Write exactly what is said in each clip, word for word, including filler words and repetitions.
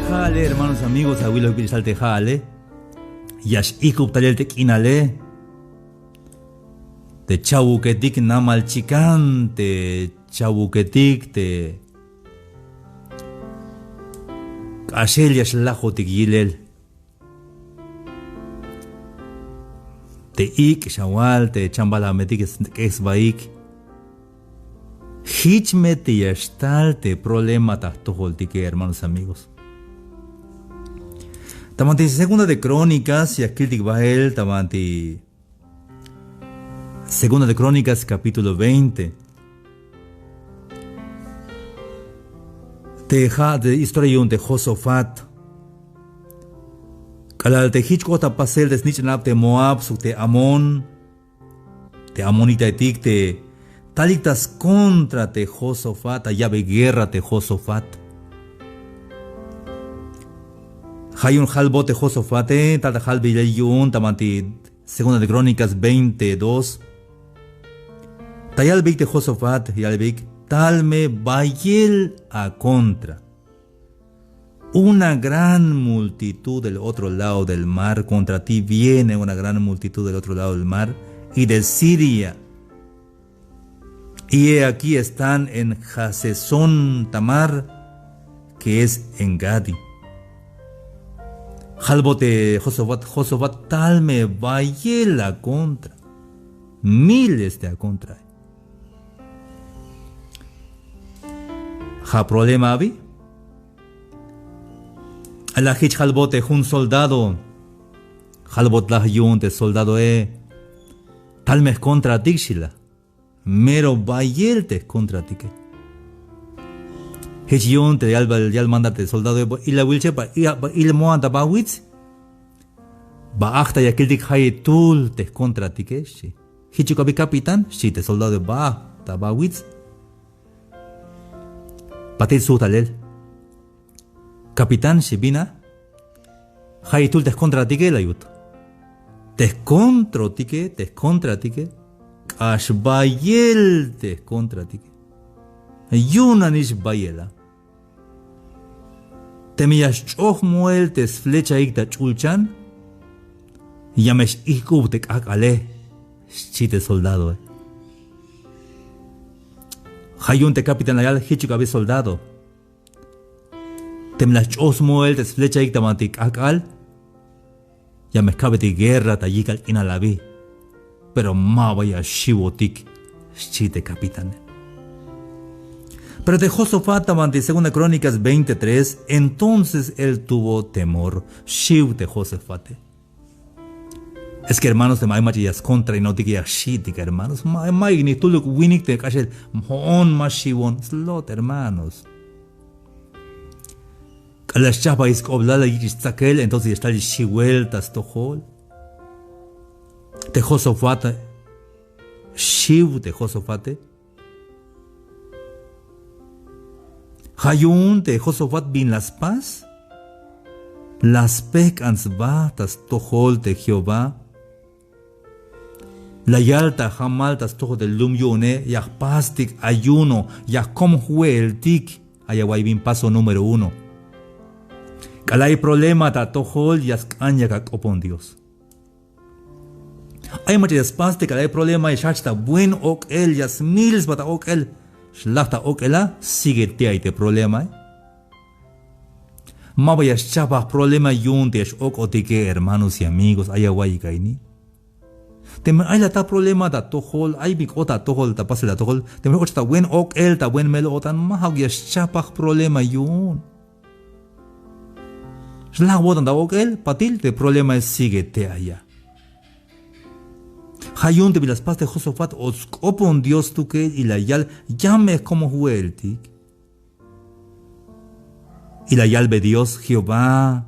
Ja'ale, hermanos, amigos, awilojbil xtal te ja'ale. Ya x-ijk'ub talel te k'inale. Te chawuketik namal chikan, te chawuketik, te k'axel ya xlajotik yilel. Te ik' xawal, te chambalametik sk'ej sbaik. Jich me te ya xtal te problema ta jtojoltike, hermanos, amigos. Ta banti Segunda de Crónicas, ya kiltik bael, ta banti Segunda de Crónicas, capítulo veinte. Te ja' te historia yu'un te Josafat. K'alal te jich k'ot ta pasel te snich'nab te Moab sok te Amón, te amonitaetik te talik ta skontra te Josafat, ta ya'be guerra te Josafat. Ja' yu'un jalbot te Josafate, tal ta jalbeyel yu'un ta banti Segunda de Crónicas veinte dos. Ta yalbeyik te Josafat, yalbeyik: Tal me bayel a kontra. Una gran multitud del otro lado del mar, contra ti viene una gran multitud del otro lado del mar y de Siria. Y he aquí están en Hazezón Tamar, que es En Gadi. Jalbot te Josafat, Josafat, tal me bayel a kontra. Miles te a kontra. Ja' problema abi. A la jich jalbot te jun soldado. Jalbot laj yu'un te soldadoe: Tal me jkontratik, xchi la. Mero bayel te jkontratike. Jich yu'un te yal, yal mandar te soldadoe: Ba ilawil che, ba, ba ilmoan ta ba wits. Ba ajta ya kiltik jayeb tul te jkontratike, xchi. Jichuk abi, capitán, xchi te soldadoe: Ba ajta ba wits. Patil sujt talel. Capitán, xchi, bin a. Jayeb tul te jkontratike, la yut. Te jkontrotike, te jkontratike. K'ax bayel te jkontratike. Yu'un nanix bayel a. Teme ya xch'oj moel te sflechaik ta ch'ulchan, ya me x-ijk'ub te k'ak'ale, xchi te soldadoe. Ja' yu'un te capitán la yal: Jichuk abi, soldado. Teme la xch'oj smoel te sflechaik ta banti k'ak'al, ya me jka'betik guerra ta yijk'al k'inal abi. Pero maba ya xiwotik, xchi te capitane. Pero te Josafat, ta banti Segunda Crónicas veinte tres, entonces él tuvo temor. Xiw te Josafate. Es que, hermanos, teme ay mach'a ya skontrainotike, ya xi'tik, hermanos. Ma, mayuk ni jtuluk winik te k'axel jo'on ma xiwon. Slot, hermanos. K'alal xchajbajik sk'oblal, la yich' stsakel, entonces ya xtal xiwel ta stojol. Te Josafat, xiw te Josafate. Ja' yu'un te Josafat bin la spas, la spejk'an sba ta stojol te Jehová. La yal ta jamal ta stojol te lum yu'une: Ya jpastik ayuno, ya jkom jwe'eltik. Ay awa'iy bin paso número uno. K'alal ay problema ta atojol, ya sk'an yak ak'opon Dios. Ay mach'a ya spas te k'alal ay problema, ya xjajch ta buen ok'el, ya smil sba ta ok'el. Xlaj ta ok'el a, sigue tey ay te problemae. Maba ya xchajbaj problema yu'un te ya x-ok'otike, hermanos y amigos, ay awa'iyik a ini. Teme ay la ta problema ta atojol, ay bin k'ot ta atojol, ta pasel atojol, teme och ta buen ok'el, ta buen mel-o'tan, ma ja'uk ya xchajbaj problema yu'un. Xlaj awo'tan ta ok'el, patil te problemae sigue tey aya. Ja' yu'un te bin la spas te Josafat, o sk'opon Dios stukel y la yal: Ya me jkom jwe'eltik. Y la yalbe Dios: Jehová,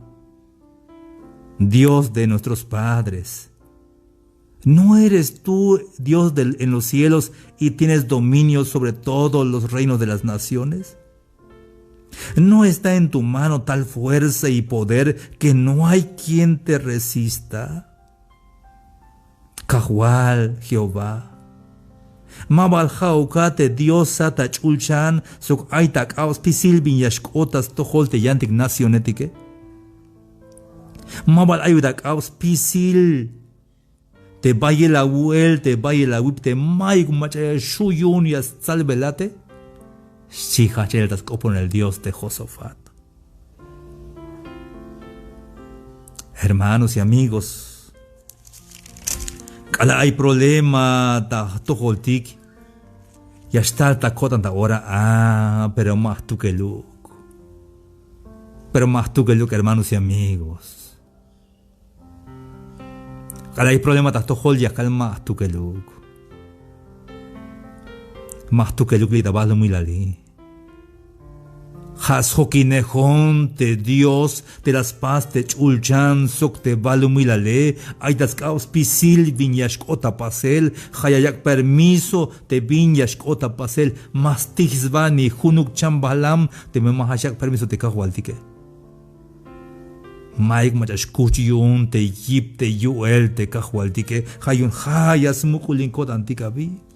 Dios de nuestros padres, ¿no eres tú Dios del, en los cielos y tienes dominio sobre todos los reinos de las naciones? ¿No está en tu mano tal fuerza y poder que no hay quien te resista? Kajwal Jehová, Ma bal ja'ukat te Diosat ta ch'ulchan sok ay ta k'ab spisil bin ya xk'ot ta stojol te yantik nacionetike. Ma bal ayuk ta k'ab spisil te bayel awu'el, te bayel awip, te mayuk mach'a ya xju' yu'un ya stsalbelate, xchi jajchel ta sk'oponel Dios te Josafat. Hermanos y amigos, k'alal ay problema ta jtojoltik, ya xtal ta ko'tan ta ora, ah, pero ma jtukeluk. Pero ma jtukeluk, hermanos y amigos. K'alal ay problema ta jtojol, ya kal ma jtukeluk. Ma jtukeluk li' ta balumilali. Ja' sjokinejon te Dios te la spas te ch'ulchan sok te balumilale, ay ta sk'ab spisil bin ya xk'ot ta pasel, ja' ya yak' permiso te bin ya xk'ot ta pasel, ma stij sba ni junuk chambalam teme ma jach yak' permiso te Kajwaltike. Mayuk mach'a xkuch yu'un te yip te yu'el te Kajwaltike, ja' yu'un ja' ya smuk'ulin ko'tantik abi.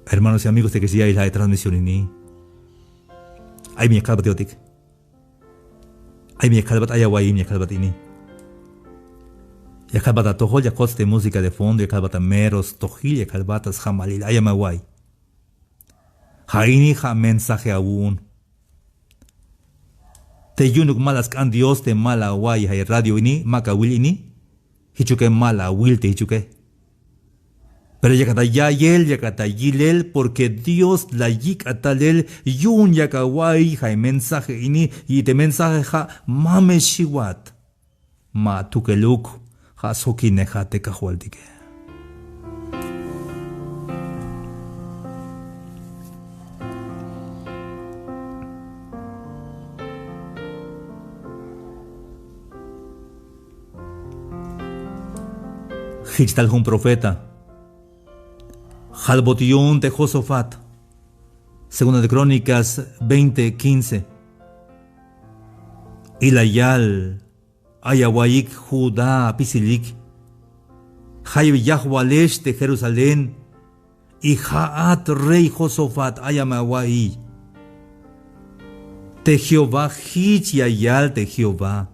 Hermanos y amigos, te que ya ya'iyel ja' transmisión ini. Ay bin ya kalbat yo'tik. Ay bin ya kalbat, ay awa'iy bin ya kalbat ini. Ya kalbat atojol, ya kots te música de fondo, ya kalbat amero stojil, ya kalbat sjamalil, ay awa'iy. Ja' ini ja' mensaje awu'un. Te yu'unuk ma la sk'an Dios te ma la awa'iy ja' radio ini, ma ka awil ini. Jichuke ma la awil te jichuke. Pero yakat ta ya'iyel, yakat ta yilel, porque Dios la yik' a talel yu'un yak awa'iy ja' mensaje ini, y te mensaje ja' ma me xiwat. Ma atukeluk, ja' sjokinejat te Kajwaltike. Jich tal jun profeta. Jalbot yu'un te Josafat. Segunda de Crónicas veinte quince. Y la yal: Ay awa'iyik Judá apisilik, jayeb yajwalex te Jerusalén, y ja'at rey Josafat, ay me awa'iy. Te Jehová jich ya yal te Jehová.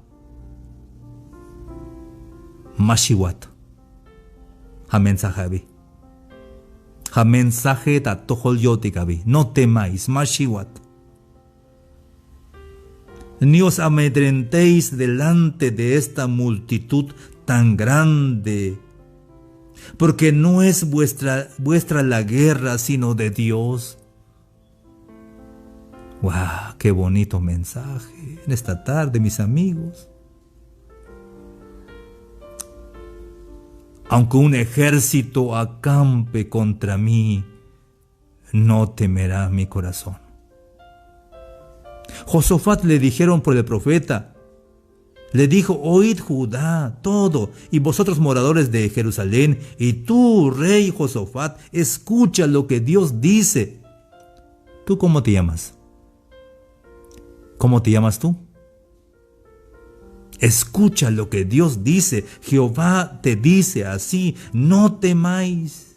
Ma xiwat. Ja' mensaje abi. Ja' mensaje ta atojol yo'tik abi. No temáis, ma xiwat. Ni os amedrentéis delante de esta multitud tan grande, porque no es vuestra, vuestra la guerra, sino de Dios. ¡Wow! ¡Qué bonito mensaje en esta tarde, mis amigos! Aunque un ejército acampe contra mí, no temerá mi corazón. Josafat le dijeron por el profeta, le dijo: Oíd Judá todo, y vosotros moradores de Jerusalén, y tú, rey Josafat, escucha lo que Dios dice. ¿Tú cómo te llamas? ¿Cómo te llamas tú? Escucha lo que Dios dice. Jehová te dice así: no temáis.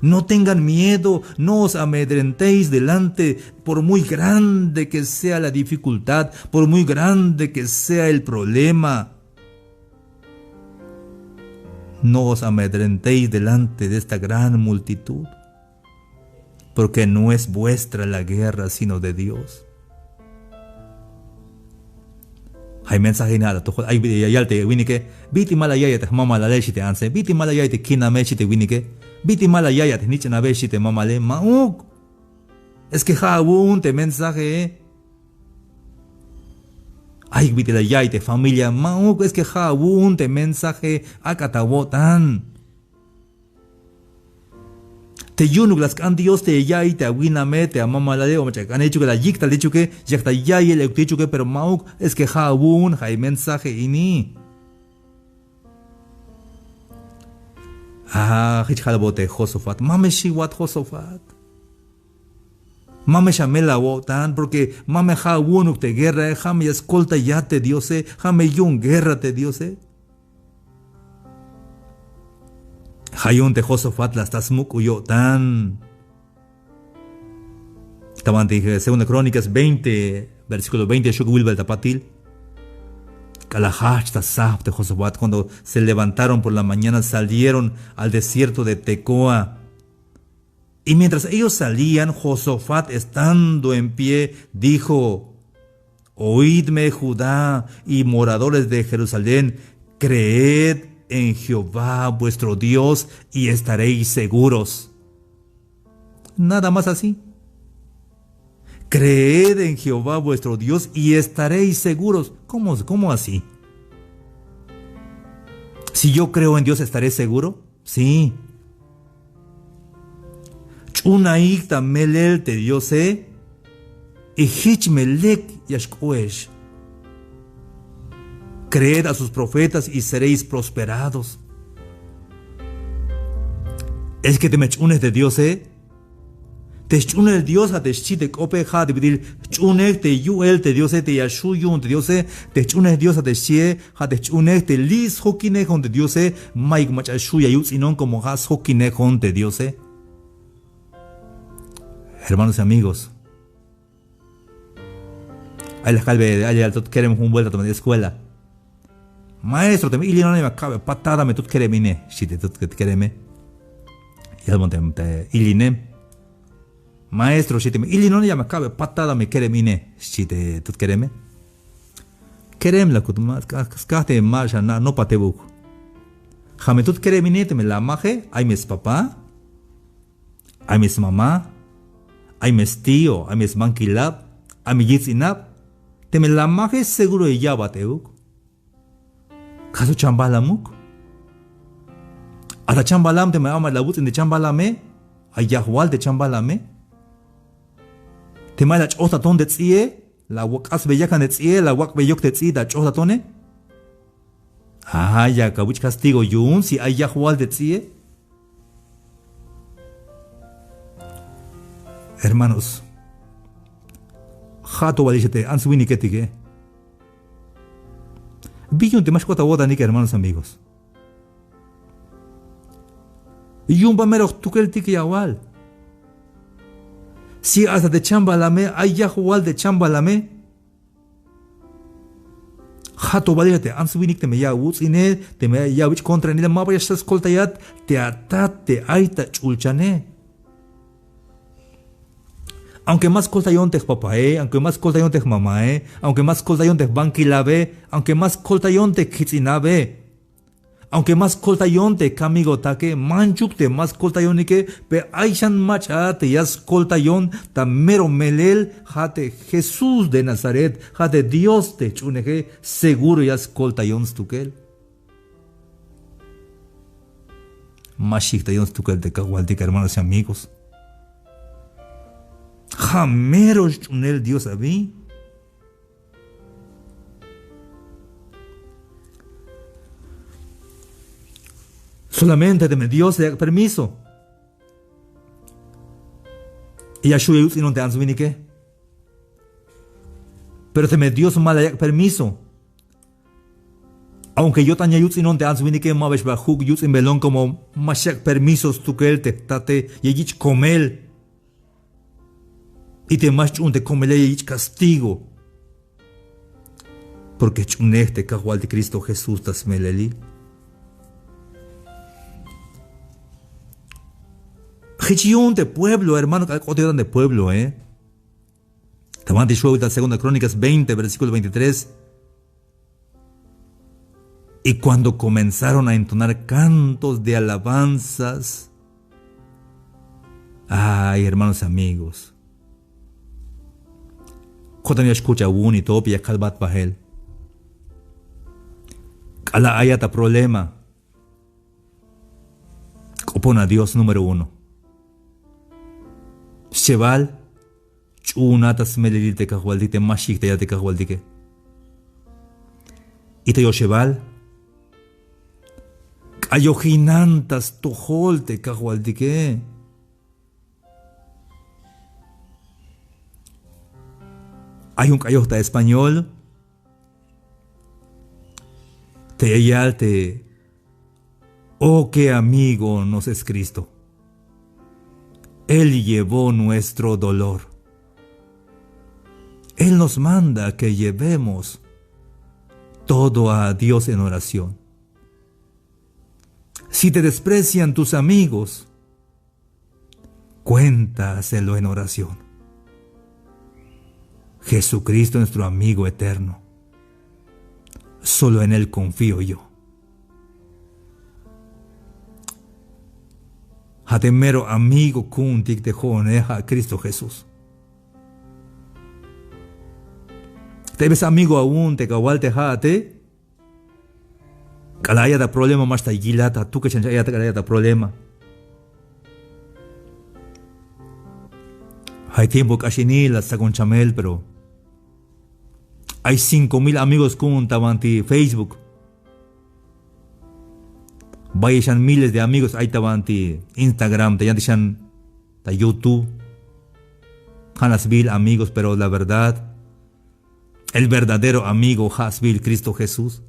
No tengan miedo, no os amedrentéis delante, por muy grande que sea la dificultad, por muy grande que sea el problema. No os amedrentéis delante de esta gran multitud, porque no es vuestra la guerra, sino de Dios. Ja' mensaje ini ja' ta atojol, ay bi ya yal te winike: ¿Bit'il ma la ya'iyat te jmamalale? Xchi te antse. ¿Bit'il ma la ya'iyat te kiname? Xchi te winike. ¿Bit'il ma la ya'iyat te jnich'nabe? Xchi te mamale. Ma'uk. Es que ja' awu'un te mensaje. Ay bit'il la ya'iy te familia. Ma'uk, es que ja' awu'un te mensaje. Ak'a ta awo'tan. Te yu'unuk la sk'an Dios te ya ya'iy te awiname, te amamalale, o mach'a k'ane jichuke, la yik' tal jichuke, yak ta ya'iyel euk te jichuke, pero ma'uk, es que ja' awu'un ja' mensaje ini. Ah, jich jalbot te Josafat. Ma me xiwat, Josafat. Ma me xamel awo'tan, porque ma me ja' awu'unuk te guerrae, ja' me ya skoltayat te Diose, ja' me yu'un guerra te Diose. Ja' yu'un te Josafat la sta smuk'ul yo'tan. Ta banti segunda Crónicas veinte, versículo veinte, xok wilbel ta patil. K'alal jajch ta sab te Josafat, cuando se levantaron por la mañana, salieron al desierto de Tecoa. Y mientras ellos salían, Josafat, estando en pie, dijo: "Oídme, Judá y moradores de Jerusalén, creed en Jehová vuestro Dios y estaréis seguros". Nada más así. "Creed en Jehová vuestro Dios y estaréis seguros". ¿Cómo, cómo así? Si yo creo en Dios, ¿estaré seguro? Sí. Ch'unaik ta melel te Diose, y jich me lek ya xk'oex. "Creed a sus profetas y seréis prosperados". Es que teme jch'unej te Diose, te jch'unej Dios ja' te xchi te k'ope, ja' te bit'il jch'unej te yu'el te Diose, te ya xju' yu'un te Diose. Te jch'unej Dios ja' te xchie, ja' te jch'unej te li' sjokinejon te Diose, mayuk mach'a xju' ya yuts'inon, como ja' sjokinejon te Diose. Hermanos y amigos, ay la kalbe, ay la tut kerem jun vuelta ta escuela. "Maestro, teme ilinone, ya me ka'be patada me tut kerem ine", xchi te tut kereme. Yalbon te, te ilinem. "Maestro", xchi, "teme ilinone, ya me ka'be patada me kerem ine", xchi te tut kereme. Kerem la kut, ma skaj te ma xana' anopat euk. Ja' me tut kerem ine, teme la maje, ay me spapá, ay me smamá, ay me stío, ay me sbankilab, ay me yits'inab. Teme la maje, seguro ya ya'bat euk. Kaso chambalamuk. Ata chambalam, teme ay mach'a la awuts'in te chambalame, ay yajwal te chambalame. Teme ay la ch'ojtaton te ts'i'e, la k'asbe yakan te ts'i'e, la wak'be yok te ts'i' ta ch'ojtatone. Ay, ya kawich' castigo yu'un si ay yajwal te ts'i'e. Hermanos, ja' to walix te ants winiketike. Bi yu'un te ma xk'ot awo'tanike, hermanos, amigos. Yu'un ba mero jtukeltik ya awal. Si hasta te chambalame, ay yajwal te chambalame. Ja' to walix te ants winik, teme ya awuts'ine, teme ya awich' contranile, ma ba ya xtal skoltayat te atat te ay ta ch'ulchane. Aunque ma skoltayon te jpapae, aunque ma skoltayon te jmamae, aunque ma skoltayon te jbankilabe, aunque ma skoltayon te jits'inabe, aunque ma skoltayon te kamigotake, manchuk te ma skoltayonike, pero ay xan mach'a te ya skoltayon ta mero melel, ja' te Jesús de Nazaret, ja' te Dios te jch'uuneje, seguro ya skoltayon stukel. Ma xijtayon stukel te Kajwaltik, hermanos y amigos. Ja' mero sch'uunel Dios abi. Solamente teme Dios la yak' permiso, ya xju' ya yuts'inon te ants winike. Pero teme Dios ma la yak' permiso, aunque yo'tan ya yuts'inon te ants winike, maba xba juk' yuts'inbelon, como ma xyak' permiso stukel te jtate ya yich' komel. Y te ma xch'uun te komele ya yich' castigo. Porque jch'uunej te Kajwaltik Cristo Jesús ta smelelil. Jich yu'un te pueblo, hermano, k'alal k'ot yo'tan te puebloe. Ta banti xwa'uy ta Segunda Crónicas veinte, versículo veintitrés. Y cuando comenzaron a entonar cantos de alabanzas. Ay, hermanos y amigos. Ko'tan ya xkuch awu'un y to ya kalbat bajel. K'alal ayat ta problema, k'opona Dios número uno. Xchebal, ch'uuna ta smelelil te Kajwaltik, te ma xijtaya te Kajwaltike. Y te yoxebal, k'ayojinan ta stojol te Kajwaltike. Ay jun k'ayoj ta español te ya yal te Oh, qué amigo nos es Cristo. Él llevó nuestro dolor. Él nos manda que llevemos todo a Dios en oración. Si te desprecian tus amigos, cuéntaselo en oración. Jesucristo, nuestro amigo eterno. Solo en Él confío yo. Ja' te mero amigo ku'untik te jo'one ja' Cristo Jesús. Te ay veces amigo awu'un te kawal te ja'ate, k'alal ayat ta problema, ma xtal yilat, ja' tukel xan ayat, k'alal ayat ta problema. Ja' ay tiempo k'ax ini la stsakon chamel, pero ay cinco mil amigos ku'un ta banti Facebook. Bayel xan miles de amigos ay ta banti Instagram, ta yantik xan ta YouTube. Ja' nax sbiil amigos, pero la verdad, el verdadero amigo ja' sbiil Cristo Jesús.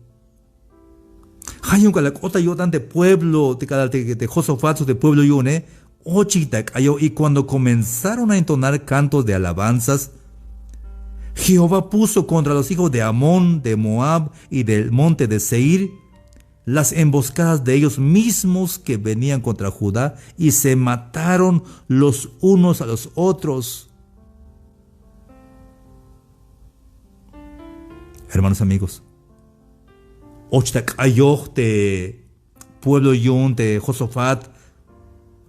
Ja' yu'un k'alal k'ot ta yo'tan te pueblo, te k'alal te, te Josafat sok te pueblo yu'une, ochik ta k'ayoj. Y cuando comenzaron a entonar cantos de alabanzas, Jehová puso contra los hijos de Amón, de Moab y del monte de Seir, las emboscadas de ellos mismos que venían contra Judá, y se mataron los unos a los otros. Hermanos, amigos, och ta k'ayoj te pueblo yu'un te Josafat,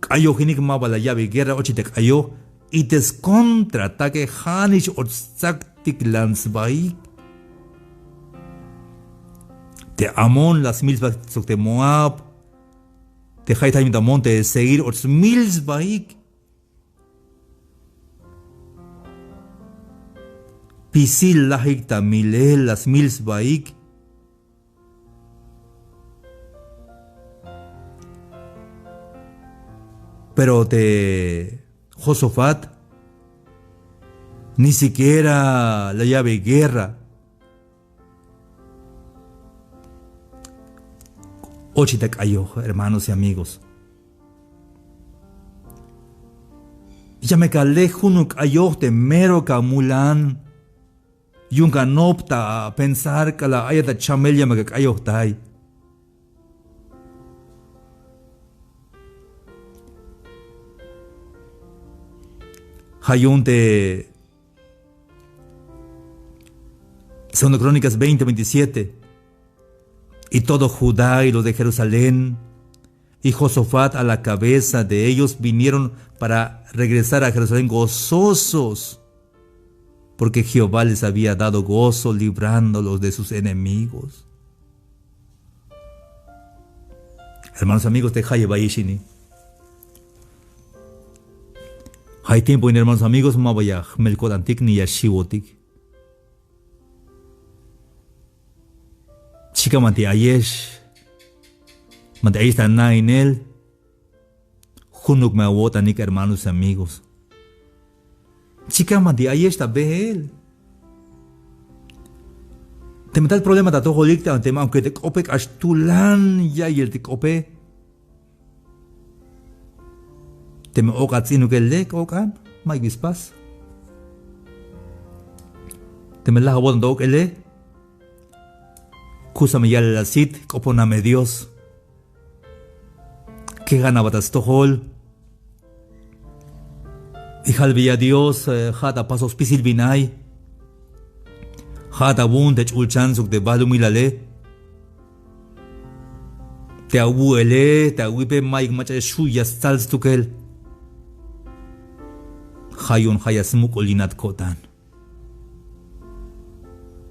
k'ayojinik, ma ba la ya'be guerra, ochik ta k'ayoj. Y te scontraataque ja'nix och stsaktik lan sbaik. Te Amón la smil sbaik sok te Moab, te jayeb ta Amón, te Seir, och smil sbaik. Spisil lajik ta milel la smil sbaik. Pero te Josafat ni siquiera la ya'be guerra. Ochik ta k'ayoj, hermanos y amigos. Ya me ka le junuk k'ayoj te mero ka mulan. Yu'un ka nop ta pensar k'alal ayat ta chamel ya me ka k'ayojtay. Ja' yu'un te Segundo Crónicas veinte veintisiete. Y todo Judá y los de Jerusalén, y Josafat a la cabeza de ellos, vinieron para regresar a Jerusalén gozosos, porque Jehová les había dado gozo librándolos de sus enemigos. Hermanos, amigos, te jayeb ayex ini. Ja' ay tiempo ini, hermanos, amigos, ma ba ya jmel ko'tantik ni ya xiwotik. Chikan banti ayex, banti ayex ta nainel, junuk me awo'tanik, hermanos y amigos. Chikan banti ayex ta beel. Teme tal problema ta atojolik, teme aunque te k'ope k'ax tulan ya'iyel te k'ope. Teme ok'at ts'inukel lek ok'an, ma'yuk bi spas. Teme laj awo'tan ta ok'ele, kusa me yalel asit, k'opona me Dios. Kejana aba ta stojol. Y jalbeya Dios, eh, ja' ta pasoj spisil bin ay. Ja' ta wu'un te ch'ulchan sok te balumilale. Te awu'ele, te awipe, ma'yuk mach'a xju' ya stsal stukel. Ja' yu'un ja' ya smuk'ulinat ko'tan.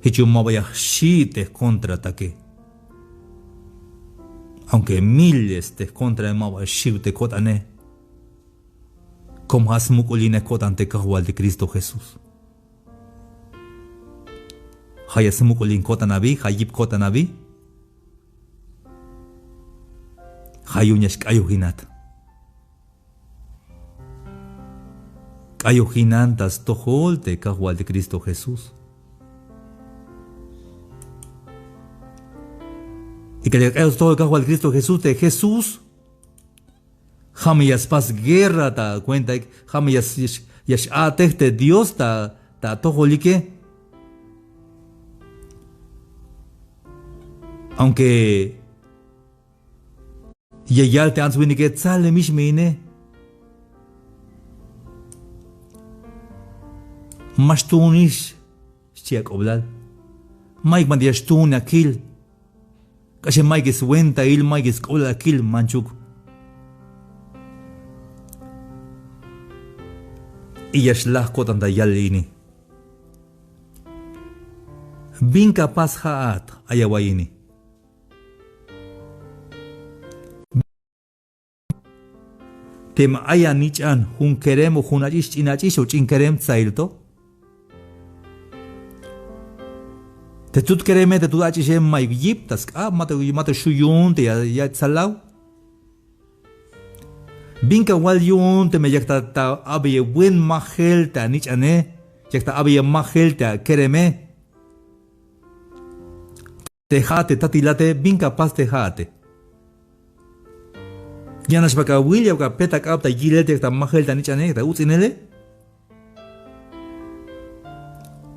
Jich yu'un ma ba ya jxi' te jcontraataque. Aunque miles te jcontrae, ma ba xiw te ko'tane. Kom ja' smuk'ulinej ko'tan te Kajwaltik Cristo Jesús. Ja' ya smuk'ulin ko'tan abi, ja' yip ko'tan abi. Ja' yu'un ya xk'ayojinat. K'ayojinan ta stojol te Kajwaltik Cristo Jesús. Y k'alal ya k'exel stojol Kajwal Cristo Jesús, te Jesús ja' me ya spas guerra ta akuentaik, ja' me ya s-, ya x-, ya x-a'tej te Dios ta, ta atojolike. Aunque ya yal te ants winike: Tsalemix me ine. Ma xtuunix, xchi ak'oblal. Mayuk banti ya xtuun akil. K'axem mayuk swentail, mayuk sk'oblal akil, manchuk. Y ya xlaj ko'tan ta yalel ini. Bin ka pas ja'at, ay awa'iy ini. Teme ay anich'an jun kerem o jun ach'ix, ch'in ach'ix o ch'in kerem, tsail to. Te tut kereme, te tut ach'ixe mayuk yip ta sk'ab, ma te, ma te xju' yu'un te ya, ya tsalaw. Bin ka wal yu'un teme yak ta, ta abeyel buen majel te anich'ane, yak ta abeyel majel te akereme. Te ja'at te tatilate, bin ka pas te ja'ate. Ya nax bal ka awil, ya bal ka apet ak'ab ta yilel te yak ta majel te anich'ane, yak ta uts'inele.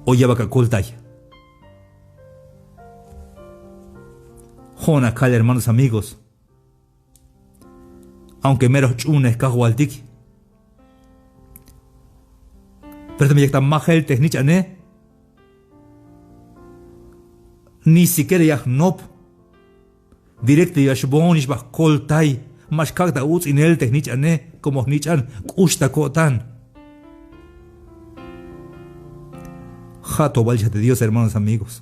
O ya bal ka akoltay. Jo'on akal, hermanos, amigos. Aunque mero jch'uunej Kajwaltik. Pero teme yak ta majel te jnich'ane, ni siquiera ya jnop. Directo ya xboon, nix bal jkoltay. Ma xkak' ta uts'inel te jnich'ane, como jnich'an, k'ux ta ko'tan. Ja' to bal xan te Dios, hermanos, amigos.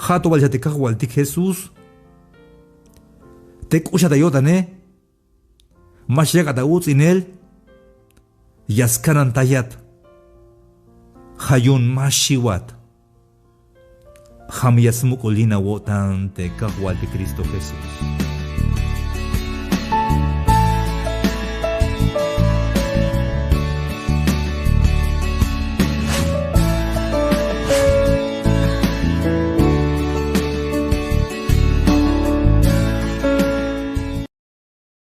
Ja' to bal xan te Kajwaltik Jesús. Te k'uxat ta yo'tane, ma xyak'at ta uts'inel, ya skanantayat. Ja' yu'un ma xiwat. Ja' me ya smuk'ulin awo'tan te Kajwaltik Cristo Jesús.